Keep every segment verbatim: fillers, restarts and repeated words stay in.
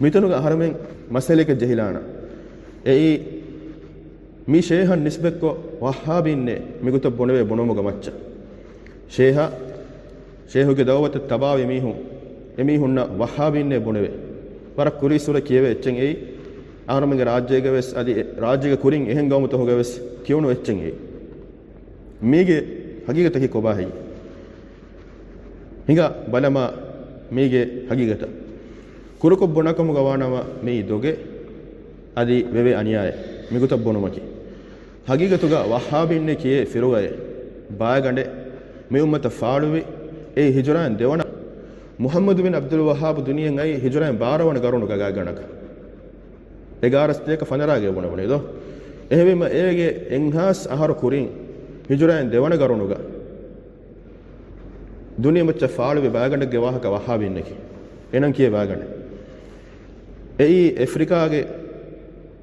މިތަނުގަ އަހަރެމެން މައްސަލައެއްގެ ޖެހިލާނަ. އެއީ، މި ޝޭހަށް ނިސްބަތްކޮށް ވައްހާބީންނޭ މިގޮތަށް ބުނެވޭ ބުނުމުގަ މައްޗަށް. ޝޭހާ، ޝޭހުގެ ދައުވަތަށް ތަބާވި މީހުން، އެމީހުންނަށް ވައްހާބީންނޭ ބުނެވޭ. ވަރަށް ކުރީއްސުރެ ކިޔެވޭ އެއްޗެއް އެއީ. އަހަރުމެންގެ ރާއްޖޭގަވެސް އަދި އެ ރާއްޖޭގެ ކުރިން އެހެން ގައުމުތަކުގަވެސް ކިޔުނު އެއްޗެއް އެއީ. މީގެ ހަގީގަތަކީ ކޮބާހެއްޔޭ؟ ހިނގާ ބަލަމާ މީގެ ހަގީގަތަށް. ކުރުކޮށް ބުނާކަމުގަ ވާނަމަ މިއީ ދޮގެއް އަދި ވެވޭ އަނިޔާއެއް މިގޮތަށް ބުނުމަކީ. ހަގީގަތުގަ ވައްހާބީންނޭ ކިޔޭ ފިރުގައެއް، ބައިގަނޑެއް މި އުއްމަތަށް ފާޅުވި، އެއީ ހިޖުރާއިން ދެވަނަ، މުޙައްމަދު ބިން ޢަބްދުލް ވައްހާބު ދުނިޔެއަށް އައީ ހިޖުރާއިން ބާރަ ވަނަ ގަރުނުގަ ގާތްގަނޑަކަށް. އެގާރަ ސަތޭކަ ފަނަރަ ގެއްވުނެވުނީ ދޯ. އެހެންވީމަ އޭގެ އެއްހާސް އަހަރު ކުރިން ހިޖުރާއިން ދެވަނަ ގަރުނުގަ ދުނިޔެމައްޗަށް ފާޅުވި ބައިގަނޑެއްގެ ވާހަކަ ވައްހާބީންނަކީ. އެނަން ކިޔޭ ބައިގަނޑެއް. އެއީ އެފްރިކާގެ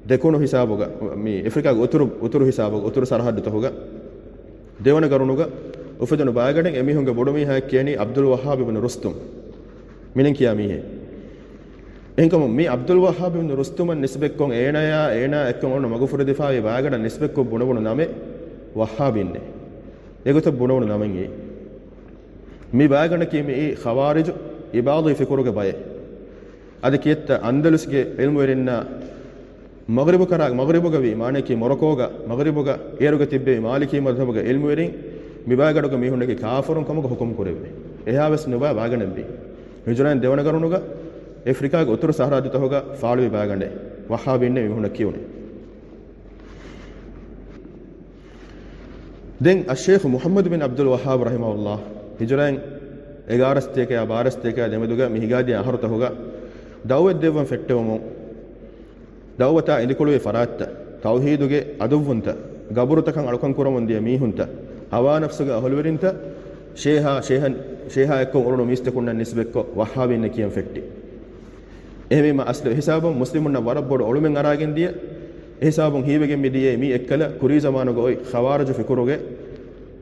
ދެކުނު ހިސާބުގަ، މި އެފްރިކާގެ އުތުރު، އުތުރު ހިސާބުގަ، އުތުރު ސަރަހައްދުތަކުގަ ދެވަނަ ގަރުނުގަ އުފެދުނު ބައިގަނޑެއް. އެމީހުންގެ ބޮޑުމީހާއަށް ކިޔަނީ ޢަބްދުލް ވައްހާބު ބިން ރުސްތުމް. މިނެން ކިޔާ މީހެއް. އެހެންކަމުން މި ޢަބްދުލް ވައްހާބު ބިން ރުސްތުމަށް ނިސްބަތްކޮށް އޭނަޔާ، އޭނާ އެއްކޮށް އޮންނަ މަގުފުރެދިފާވި ބައިގަނޑަށް ނިސްބަތްކޮށް ބުނެވުނު ނަމެއް ވައްހާބީންނޭ. އެގޮތަށް ބުނެވުނު ނަމެއް އެއީ. މި ބައިގަނޑަކީ މިއީ ޚަވާރިޖު އިބާޟީ ފިކުރުގެ ބައެއް. އަދި ކިއެއްތަ އަންދަލުސްގެ ޢިލްމުވެރިންނާ މަޣްރިބު ކަރާ، މަޣްރިބުގަވީ، މާނައަކީ މޮރޮކޯގަ، މަޣްރިބުގަ އޭރުގަ ތިއްބެވި މާލިކީ މަޛްހަބުގެ ޢިލްމުވެރިން މި ބައިގަނޑުގެ މީހުންނަކީ ކާފަރުން ކަމުގަ ޙުކުމް ކުރެއްވި. އެހާވެސް ނުބައި ބައިގަނޑެއްވީ. ހިޖުރާއިން ދެވަނަ ގަރުނުގަ އެފްރިކާގެ އުތުރު ސަހަރާ ދުތަހުގަ ފާޅުވި ބައިގަނޑެއް ވައްހާބީންނޭ މީހުންނަށް ކިޔުނެ. ދެން އައްޝޭޚް މުޙައްމަދު ބިން ޢަބްދުލް ވައްހާބު ރަޙިމަހުﷲ ހިޖުރާއިން އެގާރަ ސަތޭކަޔާ ބާރަ ސަތޭކަޔާ ދެމެދުގަ މި ހިނގާދިޔަ އަހަރުތަކުގަ ދަޢުވަތް ދެއްވަން ފެއްޓެވުމުން، ދަޢުވަތާ އިނދިކުޅުވި ފަރާތްތައް، ތައުޙީދުގެ އަދުއްވުންތައް، ގަބުރުތަކަށް އަޅުކަން ކުރަމުން ދިޔަ މީހުންތައް، ހަވާ ނަފްސުގެ އަހުލުވެރިންތައް، ޝޭހާ، ޝޭހަން، ޝޭހާ އެއްކޮށް އުޅުނު މީސްތަކުންނަށް ނިސްބަތްކޮށް ވައްހާބީންނޭ ކިޔަން ފެއްޓި. އެހެންވީމަ އަސްލު އެހިސާބުން މުސްލިމުންނަށް ވަރަށް ބޮޑު އޮޅުމެއް އަރާގެން ދިޔަ، އެހިސާބުން ހީވެގެން މި ދިޔައީ މީ އެއްކަލަ ކުރީ ޒަމާނުގަ އޮތް ޚަވާރިޖު ފިކުރުގެ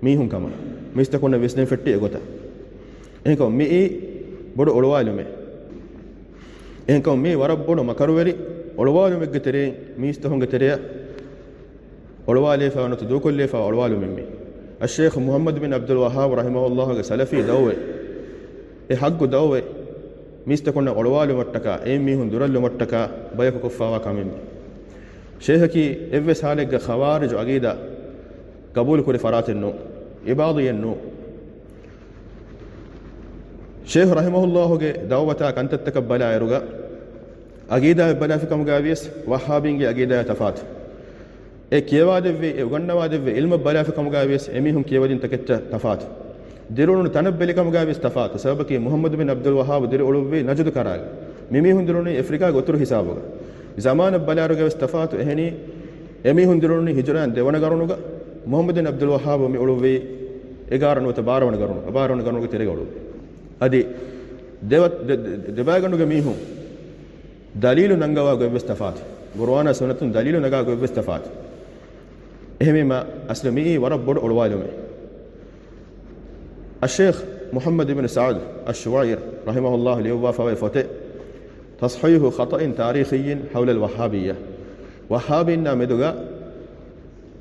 މީހުން ކަމަށް. މީސްތަކުންނަށް ވިސްނެން ފެއްޓި އެގޮތަށް. އެހެންކަމުން މިއީ ބޮޑު އޮޅުވާލުމެއް. އެހެންކަމުން މީ ވަރަށް ބޮޑު މަކަރުވެރި އޮޅުވާލުމެއްގެ ތެރެއިން މީސްތަކުންގެ ތެރެއަށް އޮޅުވާލެވިފައި ނުވަތަ ދޫކޮށްލެވިފައި އޮޅުވާލުމެއް މީ. އައްޝޭޚް މުޙައްމަދު ބިން ޢަބްދުލް ވައްހާބު ރަޙިމަހުﷲގެ ސަލަފީ ދަޢުވަތް، އެ ޙައްޤު ދަޢުވަތް މީސްތަކުންނަށް އޮޅުވާލުމަށްޓަކާ، އެއިން މީހުން ދުރަށްލުމަށްޓަކާ ބަޔަކު ކޮށްފައިވާ ކަމެއް މީ. ޝޭހަކީ އެއްވެސް ޙާލެއްގަ ޚަވާރިޖު ޢަޤީދާ ގަބޫލުކުރި ފަރާތެއް ނޫން، އިބާޟީއެއް ނޫން. ޝޭޚް ރަޙިމަހުﷲގެ ދަޢުވަތާ ކަންތައްތަކަށް ބަލާއިރުގަ، ޢަޤީދާއަށް ބަލާފި ކަމުގައިވިޔަސް ވައްހާބީންގެ ޢަޤީދާއާ ތަފާތު. އެ ކިޔަވާދެއްވި، އެ އުގަންނަވާދެއްވި ޢިލްމަށް ބަލާފި ކަމުގައިވިޔަސް އެމީހުން ކިޔަވަދިން ތަކެއްޗަށް ތަފާތު. ދިރިއުޅުނު ތަނަށް ބެލި ކަމުގައިވިޔަސް ތަފާތު. ސަބަބަކީ މުޙައްމަދު ބިން ޢަބްދުލް ވައްހާބު ދިރިއުޅުއްވީ ނަޖުދު ކަރާގެ. މިމީހުން ދިރުނީ އެފްރިކާގެ އުތުރު ހިސާބުގަ. ޒަމާނަށް ބަލާއިރުގަވެސް ތަފާތު. އެހެނީ، އެމީހުން ދިރުނީ ހިޖުރާއިން ދެވަނަ ގަރުނުގަ، މުޙައްމަދު ބިން ޢަބްދުލް ވައްހާބު މި އުޅުއްވީ އެގާރަ ނުވަތަ ބާރަ ވަނަ ގަރުނު، ބާރަ ވަނަ ގަރުނުގެ ތެރޭގަ އުޅުއްވީ. އަދި ދެވަ-، ދެ-، ދެ-، ދެބައިގަނޑުގެ މީހުން ދަލީލު ނަންގަވާ ގޮތްވެސް ތަފާތު. ޤުރުއާނާ ސުންނަތުން ދަލީލު ނަގާ ގޮތްވެސް ތަފާތު. އެހެންވީމަ، އަސްލު މިއީ ވަރަށް ބޮޑު އޮޅުވާލުމެއް. އައްޝޭޚް މުޙައްމަދު ބިން ސަޢުދު އައްޝުވައިރި ރަޙިމަހުﷲ ލިޔުއްވާފަވޭ ފޮތެއް، ތަޞްޙީޙު ޚަޠައިން ތާރީޚިއްޔިން ޙައުލަލް ވައްހާބިއްޔާ، ވައްހާބީންނާ މެދުގަ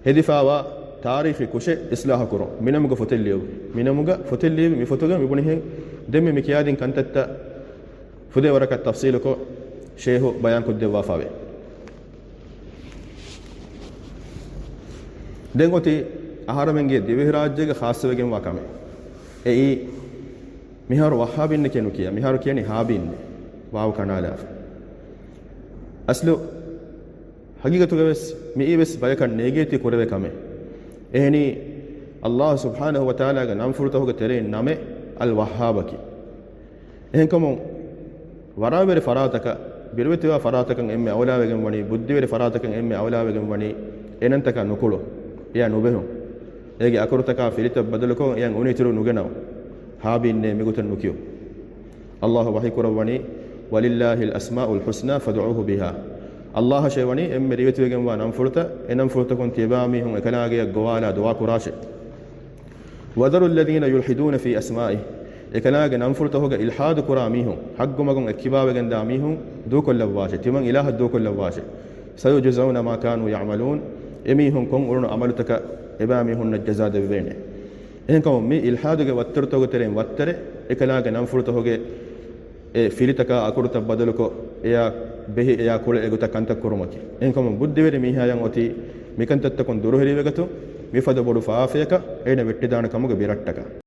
ހެދިފާވާ ތާރީޚީ ކުށެއް އިޞްލާޙު ކުރުން. މިނަމުގަ ފޮތެއް ލިޔުއްވި. މިނަމުގަ ފޮތެއް ލިޔުއްވި. މި ފޮތުގަ މިބުނިހެން ދެންމެ މި ކިޔާދިން ކަންތައްތައް ފުދޭ ވަރަކަށް ތަފްޞީލުކޮށް ޝޭޚު ބަޔާންކޮށްދެއްވާފަވޭ. ދެން އޮތީ އަހަރަމެންގެ ދިވެހިރާއްޖޭގެ ޚާއްޞަވެގެންވާ ކަމެއް. އެއީ، މިހާރު ވައްހާބީންނެކޭ ނުކިޔާ، މިހާރު ކިޔަނީ ހާބީންނޭ. ވާވު ކަނޑާލާފަ. އަސްލު ހަގީގަތުގަވެސް މިއީވެސް ބަޔަކަށް ނޭގޭތީ ކުރެވޭ ކަމެއް. އެހެނީ، ﷲ ސުބްޙާނަހޫ ވަތަޢާލާގެ ނަންފުޅުތަކުގެ ތެރެއިން ނަމެއް އަލް ވައްހާބަކީ. އެހެންކަމުން، ވަރާވެރި ފަރާތަކަށް، ބިރުވެތިވާ ފަރާތަކަށް އެންމެ އައުލާވެގެން ވަނީ، ބުއްދިވެރި ފަރާތަކަށް އެންމެ އައުލާވެގެން ވަނީ، އެނަންތަކާ ނުކުޅު، އެޔާ ނުބެހުން. އޭގެ އަކުރުތަކާ ފިލިތައް ބަދަލުކޮށް، އެޔަށް އުނިތިރު ނުގެނައު. ހާބީންނޭ މިގޮތަށް ނުކިޔު. ﷲ ވަޙީކުރައްވަނީ، "ولله الأسماء الحسنى فادعوه بها." ﷲ އަށޭ ވަނީ އެންމެ ރިވެތިވެގެންވާ ނަންފުޅުތައް، އެ ނަންފުޅުތަކުން ތިޔަބައިމީހުން އެކަލާނގެއަށް ގޮވާލާ ދުޢާ ކުރާށޭ. "وذروا الذين يلحدون في أسمائه." އެކަލާނގެ ނަންފުޅުތަކުގަ އިލްޙާދު ކުރާ މީހުން، ޙައްގު މަގުން އެއްކިބާވެގެންދާ މީހުން ދޫކޮށްލައްވާށެ، ތިމަން އިލާހަށް ދޫކޮށްލައްވާށެ. سَيُجْزَوْنَ مَا كَانُوا يَعْمَلُونَ. އެމީހުން ކޮށް އުޅުނު ޢަމަލުތަކަށް އެބައިމީހުންނަށް ޖަޒާ ދެއްވޭނެ. އެހެންކަމުން މި އިލްޙާދުގެ ވައްތަރުތަކުގެ ތެރެއިން ވައްތަރެއް، އެކަލާނގެ ނަންފުޅުތަކުގެ އެ ފިލިތަކާ އަކުރުތައް ބަދަލުކޮށް، އެޔާ ބެހި އެޔާ ކުޅެ އެގޮތަށް ކަންތައް ކުރުމަކީ. އެހެންކަމުން ބުއްދިވެރި މީހާޔަށް އޮތީ މިކަންތައްތަކުން ދުރުހެލިވެގަތު، މިފަދަ ބޮޑު ފާފަޔަކަށް އޭނަ ވެއްޓިދާނެ ކަމުގެ ބިރައްޓަކަށް.